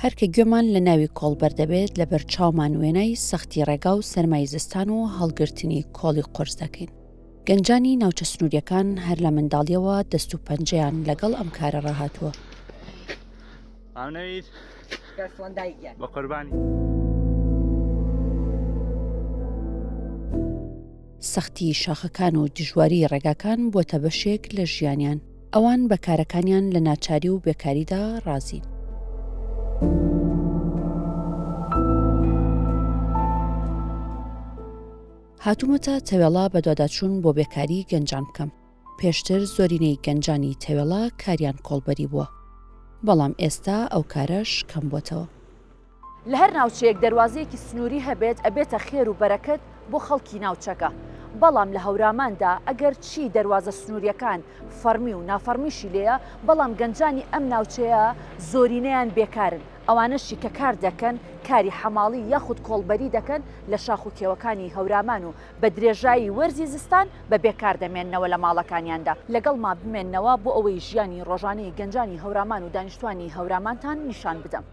هەر کە گوێمان لە ناوی کۆڵبەر دەبێت لەبەر چاومان وێنای سەختی ڕێگا و سەرمای زستان و هەڵگرتنی کۆڵی قورس دەکەین. گەنجانی ناوچە سنووریەکان هەر لە منداڵیەوە دەست و پەنجەیان لەگەڵ ئەم کارە ڕاهاتووە. سەختی شاخەکان و دژواری ڕێگاکان بووەتە بەشێک لە ژیانیان. ئەوان بە کارەکانیان لە ناچاری و بێکاریدا ڕازین. هاتوومەتە تەوێڵە بەدواداچوون بۆ بێکاری گەنجان بکەم. پێشتر زۆرینەی گەنجانی تەوێڵە کاریان کۆڵبەری بووە، بەڵام ئێستا ئەو کارەش کەم بۆتەوە. لە هەر ناوچەیەک دەروازەیەکی سنووری هەبێت ئەبێتە خێر و بەرەکەت بۆ خەڵکی ناوچەکە، بەڵام لە هەوراماندا ئەگەر چی دەروازە سنووریەکان فەڕمی و نافەڕمیشی لێیە، بەڵام گەنجانی ئەم ناوچەیە زۆرینەیان بێکارن، ئەوانەشی کە کار دەکەن کاری حەماڵی یاخود کۆڵبەری دەکەن لە شاخ و کێوەکانی هەورامان و بە درێژایی وەرزی زستان بە بێکار دەمێننەوە لە ماڵەکانیاندا. لەگەڵما بمێننەوە بۆ ئەوەی ژیانی ڕۆژانەی گەنجانی هەورامان و دانیشتوانی هەورامانتان نیشان بدەم.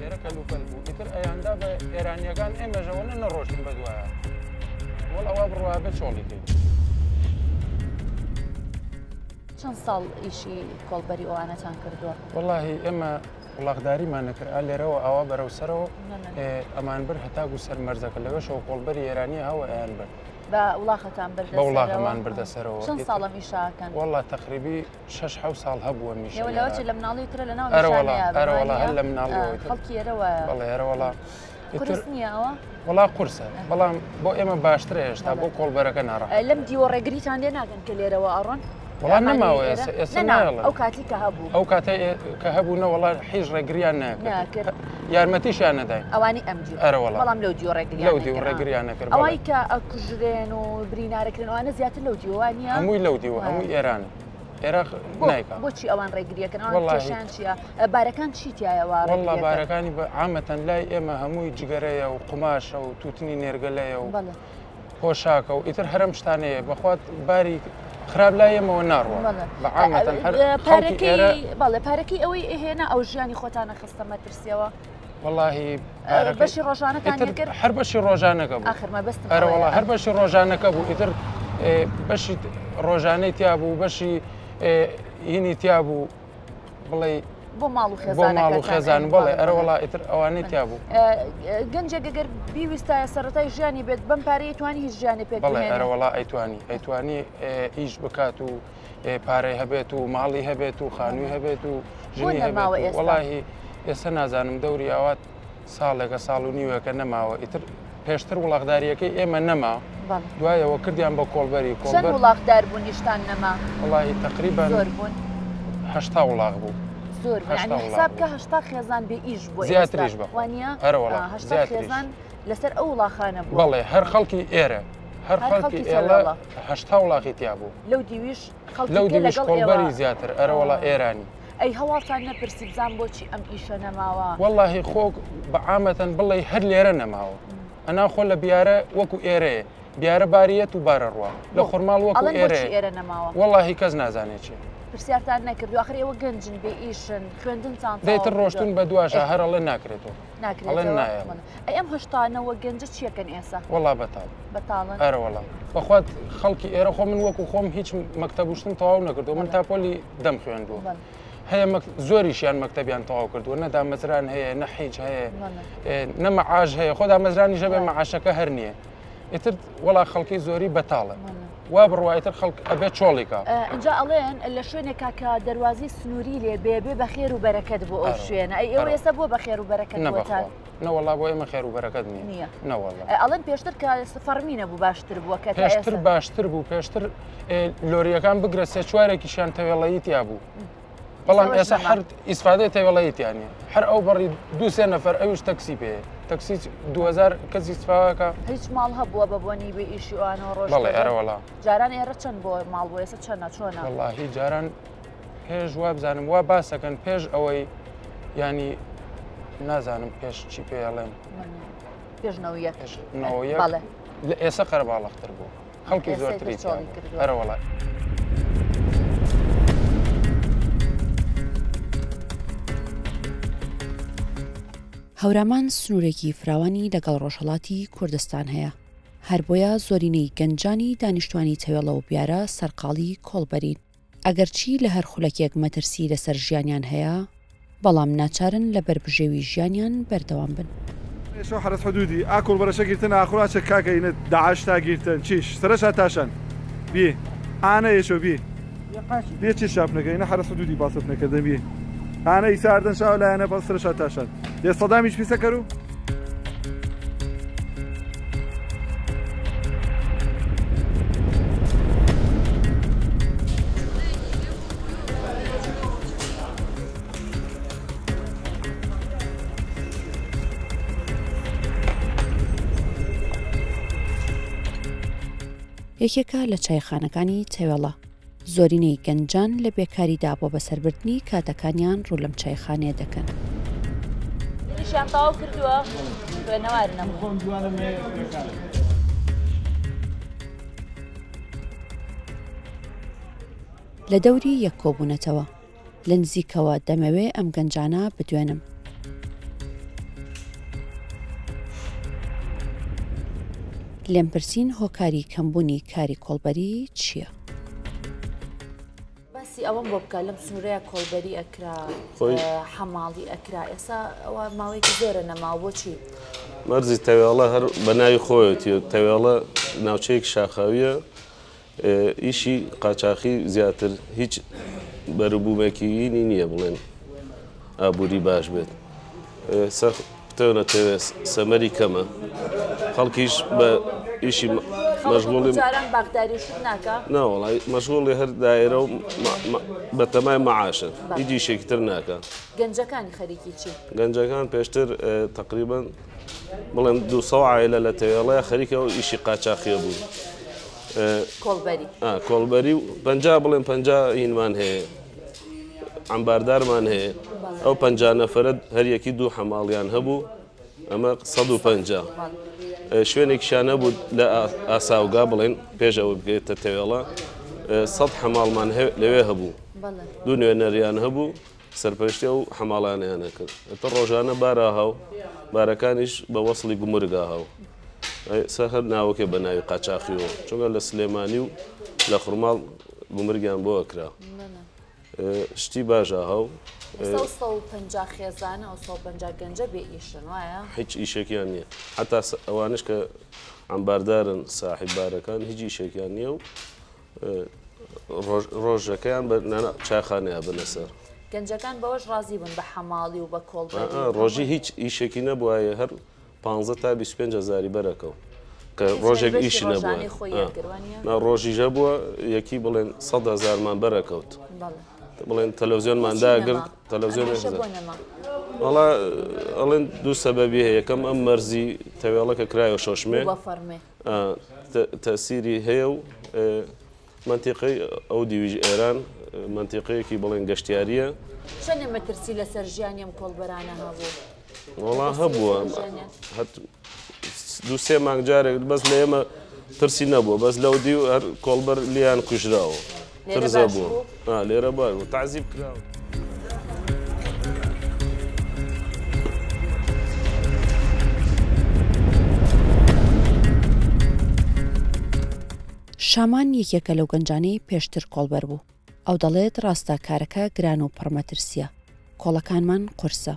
لێرە کەلوپەل بوو ئیتر ئەیاندا بە ئێرانیەکان ئێمەژەوە نە نەڕۆشتین بە دوایە وەڵ ئەوە بڕوا بە چۆڵی کەین. چەند ساڵ ئیشی کۆڵبەری ئەوانەتان کردووە؟ وەڵاهی ئێمە وڵاخداریمان نەکرد ئا لێرەوە ئاوا بەرەو سەرەوە ئەمان برد هەتاکو سەر مەرزەکە لەوێشەوە کۆڵبەری ئێرانی هەوە ئەیان برد. بە وڵاخەتان بردە بە وڵاخەمان بردە سەرەوە. چەند ساڵە میشاکەن؟ وەڵا تەقریبی شەش حەو ساڵ هەبووە میشە. ئێوە لەوە چ لە مناڵی ترە لە ناو ئەرەوەڵا ئەرەوەڵا هەر لە مناڵیەوە خەڵکی ئێرەوە. بەڵێ ئەرەوەڵا. قورس نییە ئەوە؟ وەڵا قورسە بەڵام بۆ ئێمە باشترە هێشتا بۆ کۆڵبەرەکە ناڕەحەتە. لەم دیوە ڕێگریتان لێ ناکەن کە لێرەوە ئەڕۆن؟ وەڵا نەماوە ئێستا ئێستا نایەڵن. ئەو کاتی کە هەبوو. ئەو کاتەی کە هەبوو نە وەڵا هیچ ڕێگریان نەکرد. یارمەتیشیان نەداین. ئەوانی ئەم دیو. ئەرە وەڵا. بەڵام لەو دیوە ڕێگریان لەو دیو ڕێگریان نەکرد. ئەوەی کە ئەکوژرێن و برینارەکرێن ئەوانە زیاتر لەو دیوە وانییە؟ هەمووی لەو دیوە هەمووی ئێرانە. عێراق نایکا. بۆچی ئەوان ڕێگریەکەن؟ ئەوان کێشیان چییە؟ بارەکان چی تایە وا وەڵا بارەکانی بە عامەتەن لای ئێمە هەمووی جگەرەیە و قوماشە و تووتنی نێرگەلەیە و پۆشاکە و ئیتر هەرم شتانەیە بەخوات باری خراپ لای ئێمەوە ناڕوە بە عامەتەن هەر پارەکەی بەڵێ پارەکەی ئەوەی ئەهێنا ئەو ژیانی خۆتانە خستە مەترسیەوە. وەڵاهی بەشی ڕۆژانەتان کرد هەر بەشی ڕۆژانەکە بوو ئاخر مەبەستم ئەرەوەڵا هەر بەشی ڕۆژانەکە بوو ئیتر بەشی ڕۆژانەی تیا بوو بەشی هینی تیا بوو بڵێ بۆ ماڵ و بۆ ماڵ و خێزان بەڵێ ئەرەوەڵا ئیتر ئەوانەی تیا بوو گەنجێک گەر بیویستایە سەرەتای ژیانی بێت بەم پارەی توانی هیچ ژیانی پێک بەڵێ ئەرەوەڵا ئەیتوانی ئەیتوانی ئیش بکات و پارەی هەبێت و ماڵی هەبێت و خانووی هەبێت و ژنی هەبێت وەڵاهی ئێستا نازانم دەوری ئاوات ساڵێکە ساڵ و نیوێکە نەماوە ئیتر پێشتر وڵاخداریەکەی ئێمە نەما دوایەوە کردیان بە کۆڵبەری کۆڵبەر وڵاخدار بوون نیشتان نەما وڵی تقریبا زۆر بوون هەشتا وڵاخ بوو زۆر حساب کە هەشتا خێزان بێ ئیش بوو زیاتریش بە وانە هەشتا خێزان لەسەر ئەو وڵاخانە بوو بەڵێ هەر خەڵکی ئێرە هەر خەڵکی ئێڵە هەشتا وڵاخی تیا بوو. لەو دیویش خەڵکی لەو کە دیویش لەگەڵ کۆڵبەری ئێوە. زیاتر ئەرەوەڵا ئێرانی. ئەی هەواڵتان نەپرسی بزان بۆچی ئەم ئیشە نەماوە؟ وەڵاهی خۆ بە عامەتەن بڵێی هەر لێرە نەماوە ئەنا خۆ لە بیارە وەکو ئێرەیە بیارە باریەت و بارە ڕوا لە خورماڵ وەکو ئەڵێن بۆچی ئێرەیە ئێرە نەماوە؟ وەڵاهی کەس نازانێ چیە. پرسیارتان نەکردوە ئاخر ئێوە گەنجن بێ ئیشن خوێندنتان دەی تەواو تر کردوە. ڕۆشتوون بە دواشا هەر ئەڵێن ناکرێتەوە. ئەڵێن ناکرێتەوە نایەڵن. بەڵێ. ئەی ئەم هەشتا نەوە گەنجە چیەکەن ئێسا؟ وەڵا بەتاڵ. بەتاڵن؟ ئەرەوەڵا بەخوات خەڵکی ئێرە خۆ من وەکو خۆم هیچ مەکتەب و شتم تەواو نەکردووە من تا پۆلی دەم خوێندووە هەیە زۆریشیان مەکتەبیان تەواو کردووە نە دامەزران هەیە نە حیج هەیە نە مەعاش هەیە خۆ دامەزرانیش هەبێ مەعاشەکە هەر نییە ئیتر وەڵا خەڵکی زۆری بەتاڵە وا بڕوا ئیتر خەڵک ئەبێ چۆڵی کا. ئینجا ئەڵێن لە شوێنێکا کە دەروازەی سنووری لێ بێ بێ بە خێر و بەرەکەت بۆ ئەو شوێنە ئەی ئێوە ئێستا بۆ بە خێر و بەرەکەت بۆتان؟ نەوەڵا بۆ ئێمە خێر و بەرەکەت نییە نەوەڵا. ئەڵێن پێشتر کە فەڕمی نەبوو باشتر بووە کە پێشتر باشتر بوو پێشتر لۆریەکان بگرە سێ چوارێکیشیان تەوێڵەیی تیا بوو بەڵام ئێستا هەر ئیسفادەی تەوێڵەیی تیا نییە هەر ئەو بەڕی دوو سێ نەفەر ئەویش تەکسی پێ. تەکسی 2000 کەسی سپاوەکە. هیچ ماڵ هەبووە بە بۆنی بێ ئیشی ئەوانەوە ڕۆژ بەڵێ ئەرە وەڵا. جاران ئێرە چەند بۆ ماڵ بۆ ئێستا چەنە چۆنە؟ وەڵاهی جاران پێش وابزانم وا باسەکەن پێش ئەوەی ینی نازانم پێش چی پێ ئەڵێن پێش نەوە پێش نەوە لە ئێستا قەرەباڵختر بوو خەڵکی زۆرتری ئەرە وەڵا. هەورامان سنوورێکی فراوانی لەگەڵ ڕۆژهەڵاتی کوردستان هەیە، هەر بۆیە زۆرینەی گەنجانی دانیشتوانی تەوێڵە و بیارە سەرقاڵی کۆڵبەرین. ئەگەرچی لە هەر خولەکێک مەترسی لەسەر ژیانیان هەیە، بەڵام ناچارن لەبەر بژێوی ژیانیان بەردەوام بن. شو حرس حدودی ئا کۆڵبەرەشە گرتن ئاخور ئاچە کاکە ئینە داعش تا گرتن چیش سەرەشا تاشان بی ئانە یەشۆ بی بی چی شاپ نەکە ئینە حرس حدودی باسف نەکردن بی ئانە ئیسا ئەردەن شاو لایەنە پس سەرەشا تاشان دێ سەدامیش پیسە کەرو. یەکێکە لە چایخانەکانی تەوێڵە. زۆرینەی گەنجان لە بێکاریدا بۆ بەسەربردنی کاتەکانیان ڕوو لەم چایخانەیە دەکەن. ئیشیان تەواو کردووە خوێنەوار نەبوو. لە دەوری یەک کۆبوونەتەوە. لە نزیکەوە دەمەوێ ئەم گەنجانە بدوێنم. لێم پرسین هۆکاری کەمبوونی کاری کۆڵبەری چییە؟ باسی ئەوەم بۆ بکە لەم سنوورەیە کۆڵبەری ئەکرا حەماڵی ئەکرا ئێستا ئەوە ماوەیەکی زۆرە نەماوە بۆچی؟ مەرزی تەوێڵە هەر بە ناوی خۆیەتی تەوێڵە ناوچەیەکی شاخاویە ئیشی قاچاخی زیاتر هیچ بەروبوومێکیینی نییە بڵێن ئابووری باش بێت سەر پتەونەتەوێ سەمەری کەمە خەڵکیش بە ئیشی مەشغوڵی جاران باخداری شت ناکا ناوەڵی مەشغوڵی هەر دایرە و بەتەمای مەعاشن هیچ ئیشێکی تر ناکا گەنجەکانی خەریکی چی؟ گەنجەکان پێشتر تقریبا بڵێم 200 عایلە لە تەوێڵەیە خەریکە و ئیشی قاچاخیە بوون کۆڵبەری کۆڵبەری و پەنجا بڵێم پەنجا هینمان هەیە عەمباردارمان هەیە ئەو پەنجا نەفەرە هەریەکی دوو حەماڵیان هەبوو ئەمە 150 شوێنێکیشان هەبوو لە ئاساوگا بڵێن پێش ئەوە بگەێتە تەوێڵە 100 حەماڵمان لەوێ هەبوو دوو نوێنەریان هەبوو سەرپەرشتی ئەو حەماڵانەیان ئەکرد. ئیتر ڕۆژانە بار ئاهاو، بارەکانیش بە وەسڵی گومرگ ئاهاو. ئێستا هەر ناوەکێ بە ناوی قاچاخیەوە، چونکە لە سلێمانی و لە خورماڵ گومرگیان بۆ ئەکرا. شتی باش ئاهاو. ئێستا ئەو 150 خێزانە، ئەو 150 گەنجە بێ ئیشن وایە؟ هیچ ئیشێکیان نییە. حەتا ئەوانەش کە عەمباردارن، ساحیب بارەکان، هیچ ئیشێکیان نییە و ڕۆژەکەیان بە چاخانەیە بنە سەر. گەنجەکان بەوەش ڕازی بوون بە حەماڵی و بە کۆڵبەری. ڕۆژی هیچ ئیشێکی نەبوایە هەر 15 تا 25 هەزاری بەرەکەو کە ڕۆژێک ئیشی نەبووە نا ڕۆژیش هەبووە یەکی بڵێن 100 هەزارمان بەرەکەوت بڵێن تەلەڤزیۆنمان داگرت تەلەڤزیۆن وەڵا ئەڵێن دوو سەبەبی هەیە یەکەم ئەم مەرزی تەوێڵەکە کرایە شۆشمێ تەسیری هەیە و مەنتیقەی ئەو دیویش ئێران مەنتیقەیەکی بڵێن گەشتیارییە. چەندێ مەترسی لەسەر ژیانی ئەم کۆڵبەرانە هەبوو؟ وەڵا هەبووە دوو سێ مانگ جارێک بەس لە ئێمە ترسی نەبووە بەس لەو دیو هەر کۆڵبەر لیان کوژراوە ترس هەبووە لێرە باش بوو تەعزیب کراوە. شامان یەکێکە لەو گەنجانەی پێشتر کۆڵبەر بوو. ئەو دەڵێت ڕاستە کارەکە گران و پڕمەترسییە، کۆڵەکانمان قورسە،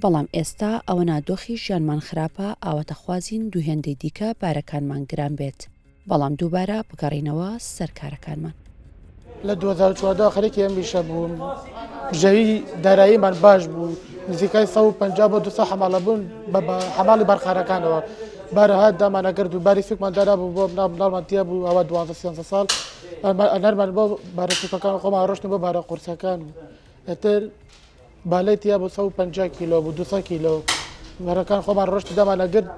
بەڵام ئێستا ئەوەنا دۆخی ژیانمان خراپە ئاواتەخوازین دوو هێندەی دیکە بارەکانمان گران بێت. بەڵام دووبارە بگەڕێینەوە سەر کارەکانمان. لە 2014 خەریکی ئەم ئیشە بووم، بژێوی داراییمان باش بوو، نزیکای 150 بۆ 200 حەماڵە بوون بە حەماڵی بارخانەکانەوە، بارەها دامان ئەگرت و باری سووکمان دانابوو بۆ مناڵ، مناڵمان تیا بوو ئەوە 12 13 ساڵ ئەنەرمان بۆ بارە سووکەکان خۆمان ڕۆشتن بۆ بارە قورسەکان و ئیتر بالەی تیا بوو 150 کیلۆ بوو 200 کیلۆ. بەرەکان خۆمان ڕۆشت دەمانەگرت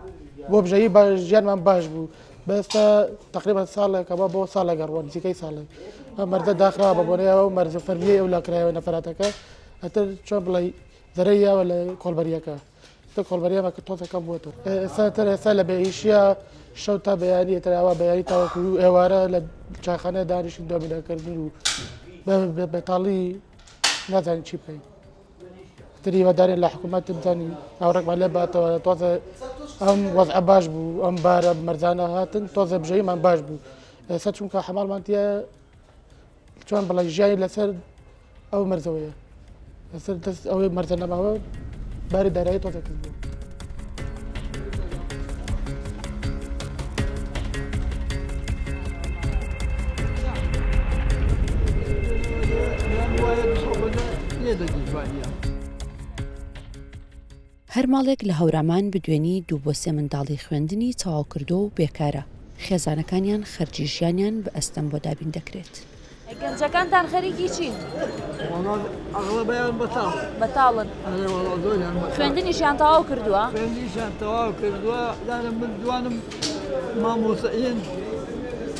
بۆ بژەوی ژیانمان باش بوو. بەستا تقریبا ساڵێکە بۆ بۆ ساڵێک ئەڕوە نزیکەی ساڵێک ئەم مەرزە داخراوە بە بۆنەی ئەو مەرزە فەرمیەی ئەو لاکرایەوە نەفەراتەکە ئەتر چۆن بڵێ زەرەی یاوە لە کۆڵبەریەکە تە کۆڵبەریەمە کە تۆزەکەم بووەتەوە ئێستا تر ئێستا لە بێئیشیە شەو تا بەیانی تر ئاوا بەیانی تاوەکو ئێوارە لە چایخانە دانیشین دۆمینەکردن و بەتاڵی نازانین چی بکەین. تر هیوادارین لە حکوومەت بزانین ئاوڕێکمان لێ باتەوە تۆزە ئەم وەزعە باش بوو ئەم بارە مەرجانە هاتن تۆزە بژەیمان باش بوو ئێستا چونکە حەماڵمان تیە چۆن بڵێ ژیانی لەسەر ئەو مەرزەوەیە لەسەر دەست ئەوەی مەرزە نەماوە باری دارایی تۆزە کز بوو. هەر ماڵێک لە هەورامان بدوێنی دوو بۆ سێ منداڵی خوێندنی تەواوکردووە و بێکارە، خێزانەکانیان خەرجی ژیانیان بە ئەستەم بۆ دابین دەکرێت. گەنجەکانتان خەریکی چین؟ وەڵا ئەغڵەبیان بەتاڵ. بەتاڵن. ئەرێ وەڵا زۆریان بەتاڵ. خوێندنیشیان تەواو کردووە؟ خوێندنیشیان تەواو کردووە. دانە من دوانم مامۆستاین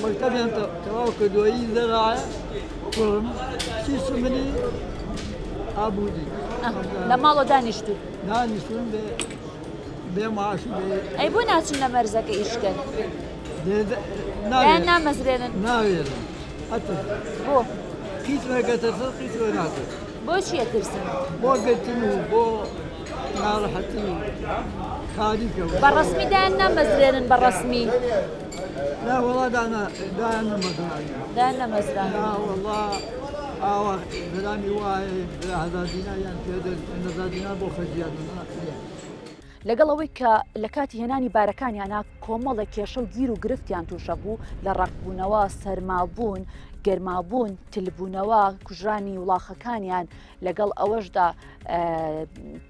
مەکتەبیان تەواو کردووە ئی زەراعە کوڕم چیش منی ئابووری. لە ماڵەوە دانیشتوون؟ دانیشتوون بێ بێ معاش و بێ. ئەی بۆ ناچن لە مەرزەکە ئیش کەن؟ دایان نامەزرێنن؟ ناوێرن. بۆ؟ قیچمێک ئەترسن قیچمێک ناترسن. بۆچی ئەترسن؟ بۆ گرتن و بۆ ناڕەحەتی و تاریکە. بە ڕەسمی دایان نامەزرێنن بە ڕەسمی؟ نا وەڵا دایان نەمەزرانن. دایان نەمەزرانن. نا وەڵا ئاوا درامی وایە هەزار دیناریان پێ دەن هەزار دینار بۆ خەرجیان نییە. لەگەڵ ئەوەی کە لە کاتی هێنانی بارەکانیانا کۆمەڵێک کێشە و گیر و گرفتیان تووشە بوو لە ڕەقبوونەوە، سەرمابوون، گەرمابوون، تلبوونەوە، کوژرانی وڵاخەکانیان، لەگەڵ ئەوەشدا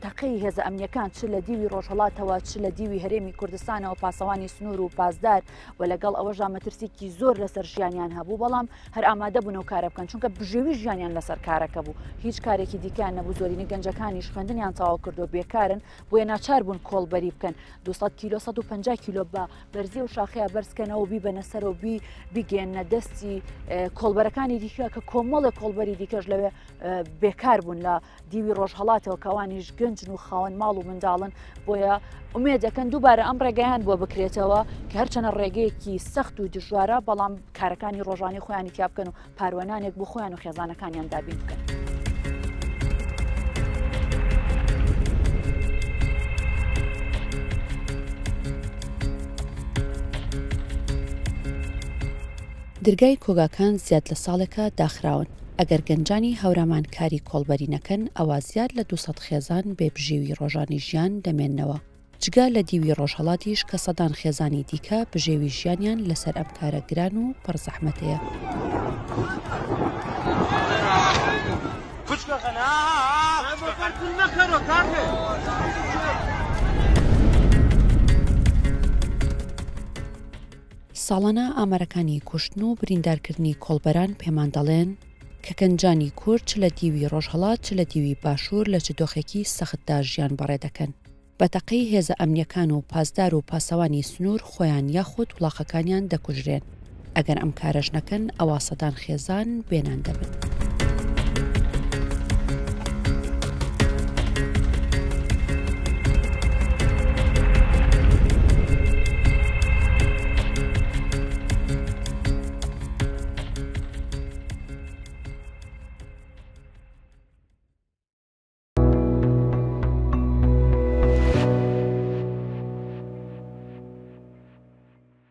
تەقەی هێزە ئەمنیەکان چ لە دیوی ڕۆژهەڵاتەوە چ لە دیوی هەرێمی کوردستانەوە پاسەوانی سنوور و پاسدار و لەگەڵ ئەوەشدا مەترسیکی زۆر لەسەر ژیانیان هەبوو بەڵام هەر ئامادە بوون ئەو کارە بکەن چونکە بژێوی ژیانیان لەسەر کارەکە بوو هیچ کارێکی دیکەیان نەبوو زۆرینەی گەنجەکانیش خوێندنیان تەواو کردو بێکارن بۆیە ناچار بوون کۆڵبەری بکەن 200 کیلۆ 150 کیلۆ بە بەرزی و شاخەیە بەرزکەنەوە بیبەنە سەرەوە بی بیگەێنە دەستی کۆڵبەرەکانی دیکە کە کۆمەڵێک کۆڵبەری دیکەش لەوێ بێکار بوون لە دیوی ڕۆژهەڵاتەوە کە ئەوانیش گەنجن و خاوەن ماڵ و منداڵن بۆیە ئومێد دەکەن دووبارە ئەم ڕێگەیان بۆ بکرێتەوە کە هەرچەنە ڕێگەیەکی سەخت و دژوارە بەڵام کارەکانی ڕۆژانی خۆیانی تیا بکەن و پاروەنانێک بۆ خۆیان و خێزانەکانیان دابین بکەن. درگای کۆگاکان زیاد لە ساڵێکە داخراون. ئەگەر گەنجانی هەورامان کاری کۆڵبەری نەکەن ئەوا زیاد لە 200 خێزان بێ بژێوی ڕۆژانی ژیان دەمێننەوە، جگە لە دیوی ڕۆژهەڵاتیش کە سەدان خێزانی دیکە بژێوی ژیانیان لەسەر ئەم کارە گران و پڕ زەحمەتەیە. ساڵانە ئامارەکانی کوشتن و بریندارکردنی کۆڵبەران پێمان دەڵێن کە گەنجانی کورد چ لە دیوی ڕۆژهەڵات چ لە دیوی باشوور لە چ دۆخێکی سەختدا ژیان بەڕێ دەکەن. بە تەقەی هێزە ئەمنییەکان و پاسدار و پاسەوانی سنوور خۆیان یاخود وڵاخەکانیان دەکوژرێن. ئەگەر ئەم کارەش نەکەن ئەوا سەدان خێزان بێ نان دەبن.